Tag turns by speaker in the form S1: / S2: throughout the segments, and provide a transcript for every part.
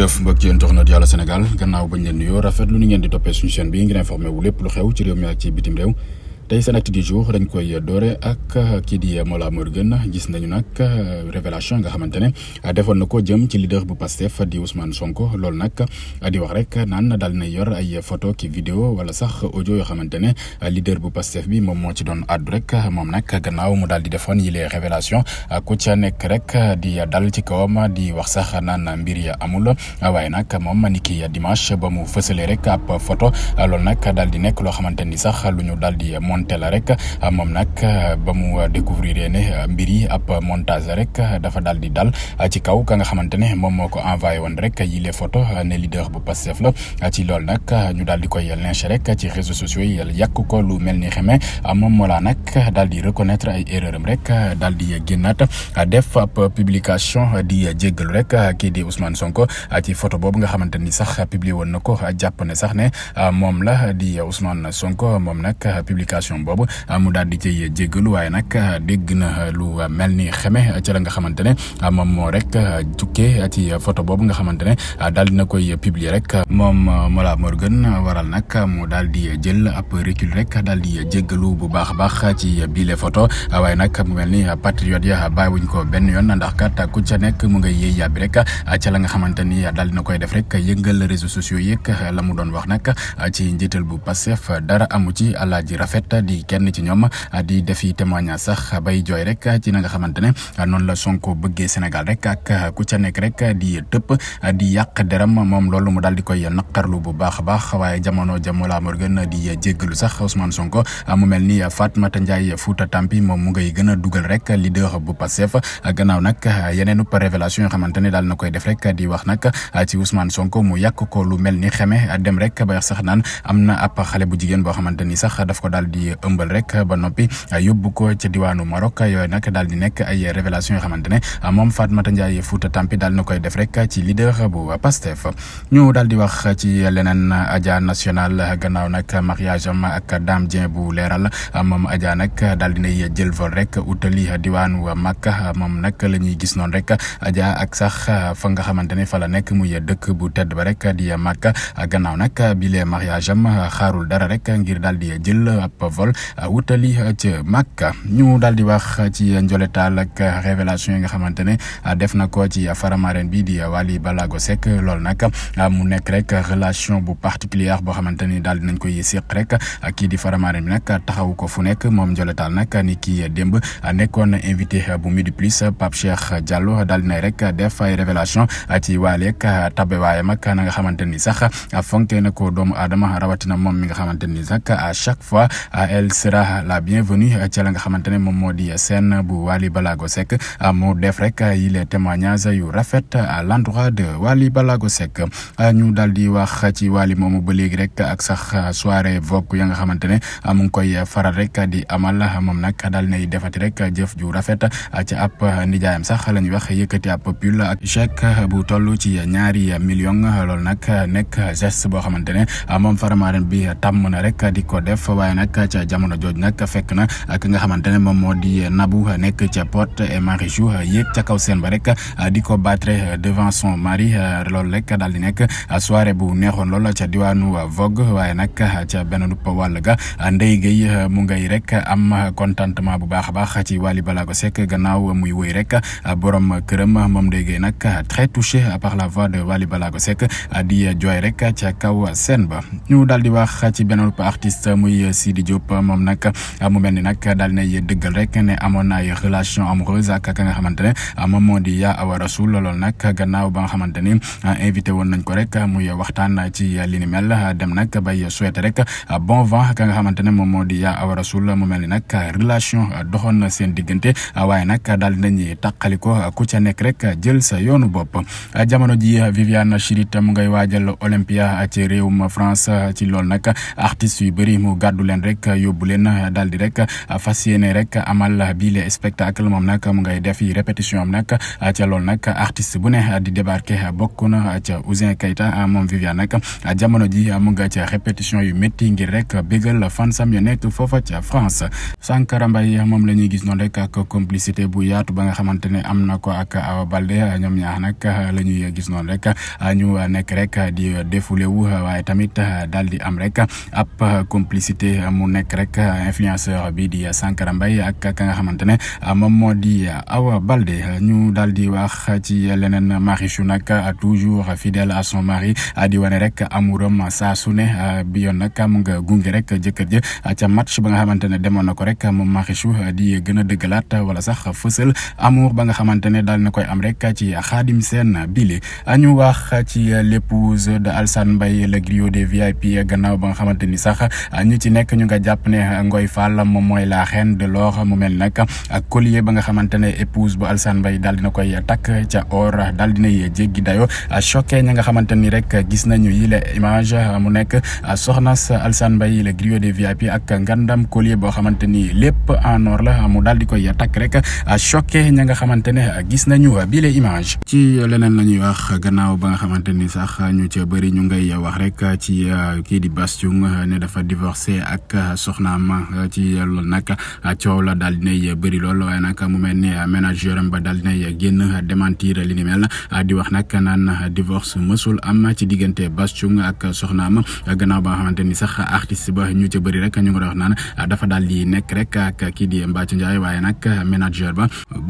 S1: jëf mbokk yéen jox na Allô Sénégal gannaaw bañ leen nuyoo rafetlu ni ngeen di toppee suñu chaîne bi ngir informé wu lépp lu xew ci réew mi ak ci bitim réew tey seen acte du jour dañ koy doore ak kii di Mollah Morgun gis nañu nag révélation nga xamante ne defoon na ko jëm ci leader bu Pastef di Ousmane Sonko loolu nag di wax rek naan daal na yor ay photo ki vidéo wala sax audio yoo xamante ne leader bu Pastef bi moom moo ci doon àddu rek moom nag gannaaw mu daal di defoon yi les révélation ku ca nekk rek di dal ci kawam di wax sax naan mbir ya amul waaye nag moom ni ki dimanche ba mu fësalee rek ab photo loolu nag daal di nekk loo xamante ni sax lu ñu daal di monté la rek moom nag ba mu découvrir ne mbir yi ab montage rek dafa daal di dal ci kaw ka nga xamante ne moom moo ko envoyé woon rek yi les photos ne leader bu Pastef la ci loolu nag ñu daal di koy lynché rek ci réseaux sociaux yi yàq ko lu mel ni xamee moom Mollah nag daal di reconnaître ay erreur am rek daal di génnaat def ab publication di jéggalu rek kii di Ousmane Sonko ci photo boobu nga xamante ni sax publié woon na ko jàpp ne sax ne moom la di Ousmane Sonko moom nag publication boobu mu daal di cay jéggalu waaye nag dégg na lu mel ni xeme ci la nga xamante ne moom moo rek tukkee ci photo boobu nga xamante ne daal dina koy publier rek moom Mollah Morgun waral nag mu daal di jël ab recul rek daal di jéggalu bu baax a baax ci bile photo waaye nag mu mel ni patriote ya bàyyiwuñ ko benn yoon ndax kat ku ca nekk mu ngay yëy yàbbi rek ca la nga xamante ni daal dina koy def rek yëngal réseaux sociaux yeeg la mu doon wax nag ci njiital bu Pastef dara amu ci alaaji rafet di kenn ci ñoom di defi témoignage sax bay jooy rek ci na nga xamante ne noonu la Sonko bëggee Sénégal rek ak ku ca nekk rek di tëpp di yàq deram moom loolu mu daal di koy naqarlu bu baax a baax waaye jamono Mollah Morgun di jéggalu sax Ousmane Sonko mu mel ni Fatoumata Ndiaye Fouta Tampi moom mu ngay gën a dugal rek leader bu Pastef gannaaw nag yeneen révélation yoo xamante ne daal na koy def rek di wax nag ci Ousmane Sonko mu yàq ko lu mel ni xeme dem rek ba sax naan am na ab xale bu jigéen boo xamante ni sax daf ko daal di ëmbal rek ba noppi yóbbu ko ca diwaanu Maroc yooyu nag daal di nekk ay révélation yoo xamante ne moom Fatoumata Ndiaye Fouta Tampi daal na koy def rek ci leader bu Pastef ñu daal di wax ci leneen Adja National gannaaw nag mariage am ak Dame Dieng bu leeral moom Adja nag daal di nay jël vol rek utali diwaanu Makka moom nag la ñuy gis noonu rek Adja ak sax fa nga xamante ne fa la nekk muy dëkk bu tedd ba rek di Makka gannaaw nag bile mariage am xaarul dara rek ngir daal di jël ab vol wutali ci Makka ñu daal di wax ci njoletaal ak révélation yi nga xamante ne def na ko ci Faramareen bi di Wally Ballago Seck loolu nag mu nekk rek relation bu particulière boo xamante ni daal dinañ koy séq rek kii di Faramareen bi nag taxawu ko fu nekk moom njoletaal nag ni kii démb nekkoon invité bu Midi Plus Pape Cheikh Diallo daal dinay rek def ay révélation ci Wally ak tabewaayam ak na nga xamante ni sax fonkee na ko doomu aadama rawatina moom mi nga xamante ni sax à chaque fois elle sera la bienvenue ci la nga xamante ne moom moo di scène bu Wally Ballago Seck mu def rek yi les témoignages yu rafet à l'endroit de Wally Ballago Seck ñu daal di wax ci Wally moomu ba léegi rek ak sax soirée Vogue ya nga xamante ne mu ngi koy faral rek di amal moom nag daal nay defati rek jëf ju rafet ci ab nijaayam sax la ñuy wax yëkkati ab pull ak chèque bu toll ci 2 millions loolu nag nekk geste boo xamante ne moom Faramareen bi tàmm na rek di ko def waaye nag ca jamono jooj nag fekk na ak nga xamante ne moom moo di Nabou nekk ca Pod et Marichou yéeg ca kaw seen ba rek di ko battre devant son mari loolu rek daal di nekk soirée bu neexoon lool ca diwaanu Vogue waaye nag ca benn wàll ga Ndeye Gueye mu ngay rek am contentement bu baax a baax ci Wally Ballago Seck gannaaw muy wëy rek borom këram moom Ndeye Gueye nag très touché par la voix de Wally Ballago Seck di jooy rek ca kaw seen ba ñu daal di wax ci benn artiste muy Sidi Diop moom nag mu mel ni nag daal nay dëggal rek ne amoon na ay relation amoureuse ak ka nga xamante ne moom moo di Yaa Awa Rasoul loolu nag gannaaw ba nga xamante ni invité woon nañ ko rek muy waxtaan ci li ni mel dem nag bay souhaité rek bon vent ka nga xamante ne moom moo di Yaa Awa Rasoul mu mel ni nag relation doxoon na seen diggante waaye nag daal dinañuy tàqaliko ku ca nekk rek jël sa yoonu bopp jamono ji Viviane Chidid mu ngay waajal Olympia ci réewum France ci loolu nag artistes yu bëri mu gàddu leen rek yóbbu leen daal di rek fas yéene rek amal bii le spectacle moom nag mu ngay def yi répétition am nag ca loolu nag artiste bu ne di débarqué bokk na ca Ouzin Keita moom Viviane nag jamono ji mu nga ca répétition yu métti ngir rek bégal fansam ya nekk foofa ca France. Sankara Mbaye moom la ñuy gis noonu rek ak complicité bu yaatu ba nga xamante ne am na ko ak Awa Balde ñoom ñaar nag la ñuy gis noonu rek ñu nekk rek di défoulé wu waaye tamit daal di am rek ab complicité mu nekk rek influenceur bi di Sankara Mbaye ak ka nga xamante ne moom moo di Awa Balde. ñu daal di wax ci leneen Marichou nag toujours fidèle à son mari di wane rek amouram saa su ne bi yoon nag mu nga gunge rek jëkkër ja ca match ba nga xamante ne demoon na ko rek moom Marichou di gën a dëggalaat wala sax fësal amour ba nga xamante ne daal na koy am rek ci Khadim Sène bile. ñu wax ci l'épouse de Alassane Mbaye le griot des VIP gannaaw ba nga xamante ni sax ñu ci nekk ñu nga jàpp ne Ngoy Fall moom mooy la reine de l'or mu mel nag ak collier ba nga xamante ne épouse bu Alassane Mbaye daal dina koy takk ca or daal dinay jéggi dayo choqué ña nga xamante ni rek gis nañu yi la image mu nekk soxna Alassane Mbaye le griot des VIP ak ngandam collier boo xamante ni lépp en or la mu daal di koy takk rek choqué ña nga xamante ne gis nañu bi les image. ci leneen la ñuy wax gannaaw ba nga xamante ni sax ñu ca bëri ñu ngay wax rek ci kii di Bass Thioung ne dafa divorcé ak soxnaam ci loolu nag coow la daal dinay bëri lool waaye nag mu mel ni manager am ba daal dinay génn démentir li ni mel di wax nag naan divorce mësul am ci diggante Bass Thioung ak soxnaam gannaaw ba nga xamante ni sax artiste ba ñu ca bëri rek ñu ngi wax naan dafa daal di nekk rek ak kii di Mbathio Ndiaye waaye nag manager ba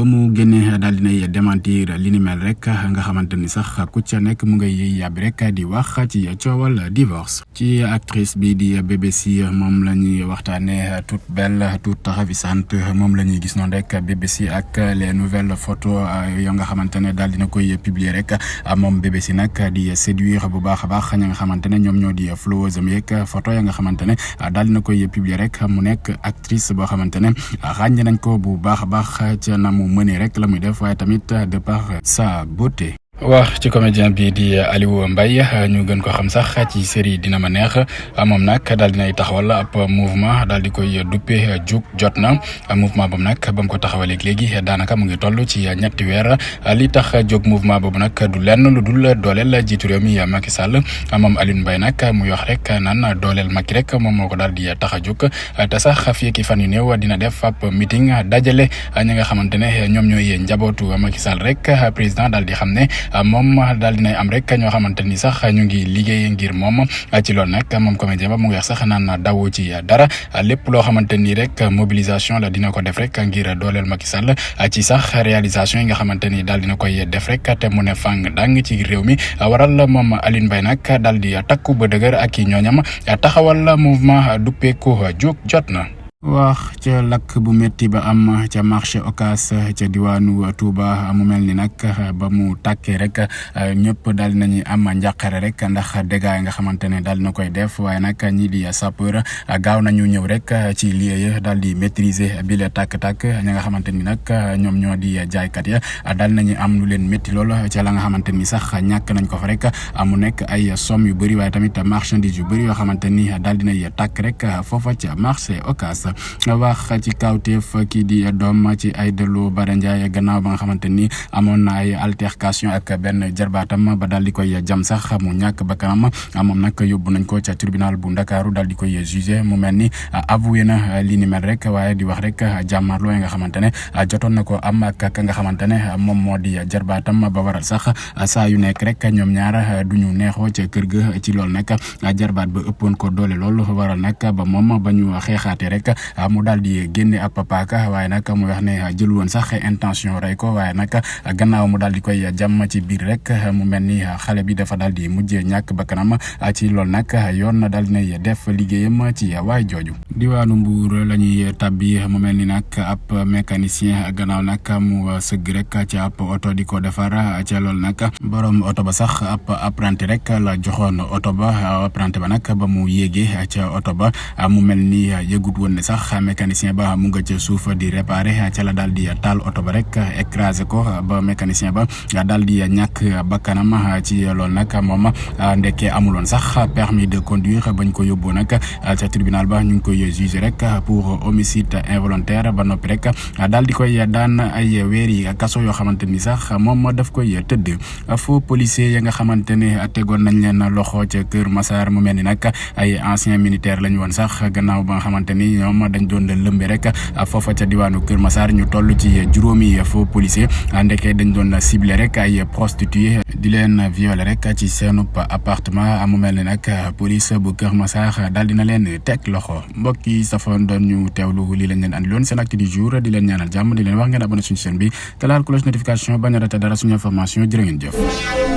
S1: mu génnee daal dinay démentir li ni mel rek nga xamante ni sax ku ca nekk mu ngay yàbbi rek di wax ci coowal divorce. ci actrice bi di BBC moom la ñuy waxtaanee toute belle toute ravissante moom la ñuy gis noonu rek BBC ak les nouvelles photos yoo nga xamante ne daal dina koy publier rek moom BBC nag di séduire bu baax a baax ña nga xamante ne ñoom ñoo di followers am yeeg photo ya nga xamante ne daal dina koy publier rek mu nekk actrice boo xamante ne ràññe nañ ko bu baax a baax ca na mu mënee rek la muy def waaye tamit de par sa beauté. wax ci comédien bi di Aliou Mbaye ñu gën ko xam sax ci série Dina Ma Neex moom nag daal dinay taxawal ab mouvement daal di koy duppe jug jot na mouvement boobu nag ba mu ko taxawalee léegi daanaka mu ngi toll ci ñetti weer li tax jóg mouvement boobu nag du lenn lu dul dooleel jiitu réew mi Macky Sall moom Aliou Mbaye nag muy wax rek naan dooleel Macky rek moom moo ko daal di tax a jóg te sax fii ki fan yu néew dina def ab meeting dajale ñi nga xamante ne ñoom ñooy njabootu Macky Sall rek président daal di xam ne moom daal dinay am rek ñoo xamante ni sax ñu ngi liggéey ngir moom ci loolu nag moom comédien ba mu ngi wax sax naan daw ci dara lépp loo xamante ni rek mobilisation la dina ko def rek ngir dooleel Macky Sall ci sax réalisation yi nga xamante ni daal dina koy def rek te mu ne fang dang ci réew mi waral moom Aliou Mbaye nag daal di takku ba dëgër ak i ñooñam taxawal mouvement duppeeku jóg jot na. wax ca lakk bu métti ba am ca marché Ocass ca diwaanu Touba mu mel ni nag ba mu tàkkee rek ñëpp daal nañu am njàqare rek ndax dégâts yi nga xamante ne daal na koy def waaye nag ñii di sapeur gaaw nañu ñëw rek ci lieu yi daal di maîtriser bi la tàkk-tàkk ñi nga xamante ni nag ñoom ñoo di jaaykat ya daal nañu am lu leen métti lool ca la nga xamante ni sax ñàkk nañ ko fa rek mu nekk ay somme yu bëri waaye tamit marchandise yu bëri yoo xamante ni daal dinay tàkk rek foofa ca marché Ocass. wax ci kawteef kii di doom ci Aïda Lo Bara Ndiaye gannaaw ba nga xamante ni amoon na ay altercation ak benn jarbaatam ba daal di koy jam sax mu ñàkk bakkanam moom nag yóbbu nañ ko ca tribunal bu Ndakaaru daal di koy jugé mu mel ni avoué na li ni mel rek waaye di wax rek jàmmarloo yi nga xamante ne jotoon na ko am ak ka nga xamante ne moom moo di jarbaatam ba waral sax saa yu nekk rek ñoom ñaar duñu neexoo ca kër ga ci loolu nag jarbaat ba ëppoon ko doole lool waral nag ba moom ba ñu xeexaate rek mu daal di génne ab paaka waaye nag mu wax ne jël woon sax intention rey ko waaye nag gannaaw mu daal di koy jàmm ci biir rek mu mel ni xale bi dafa daal di mujjee ñàkk bakkanam ci loolu nag yoon daal dinay def liggéeyam ci waay jooju. diwaanu Mbuur la ñuy tabbi mu mel ni nag ab mécanicien gannaaw nag mu sëgg rek ci ab oto di ko defar ca loolu nag borom oto ba sax ab apprenti rek la joxoon oto ba apprenti ba nag ba mu yéegee ca oto ba mu mel ni yëgut woon ne sax mécanicien ba mu nga ca suuf di réparer ca la daal di taal oto ba rek écrasé ko ba mécanicien ba daal di ñàkk bakkanam ci loolu nag moom ndekkee amuloon sax permis de conduire bañ ko yóbbu nag ca tribunal ba ñu ngi koy jugé rek pour homicide involontaire ba noppi rek daal di koy daan ay weeri kaso yoo xamante ni sax moom daf koy tëdd faux policier ya nga xamante ne tegoon nañ leen loxo ca Kër Massar mu mel ni nag ay ancien militaire lañu woon sax gannaaw ba nga xamante ni ñoom dañ doon lëmbe rek foofa ca diwaanu Kër Massar ñu toll ci juróomi faux policier ndeke dañ doon ciblé rek ay prostituées di leen violé rek ci seenu appartement mu mel ni nag police bu Kër Massar daal dina leen teg loxo mbokk yi safoon doon ñu teewlu lii lañ leen andi loon seen acte du jour di leen ñaanal jàmm di leen wax ngeen abonné suñu chaîne bi te laal cloche notification bañ a raté dara suñu information jërë ngeen jëf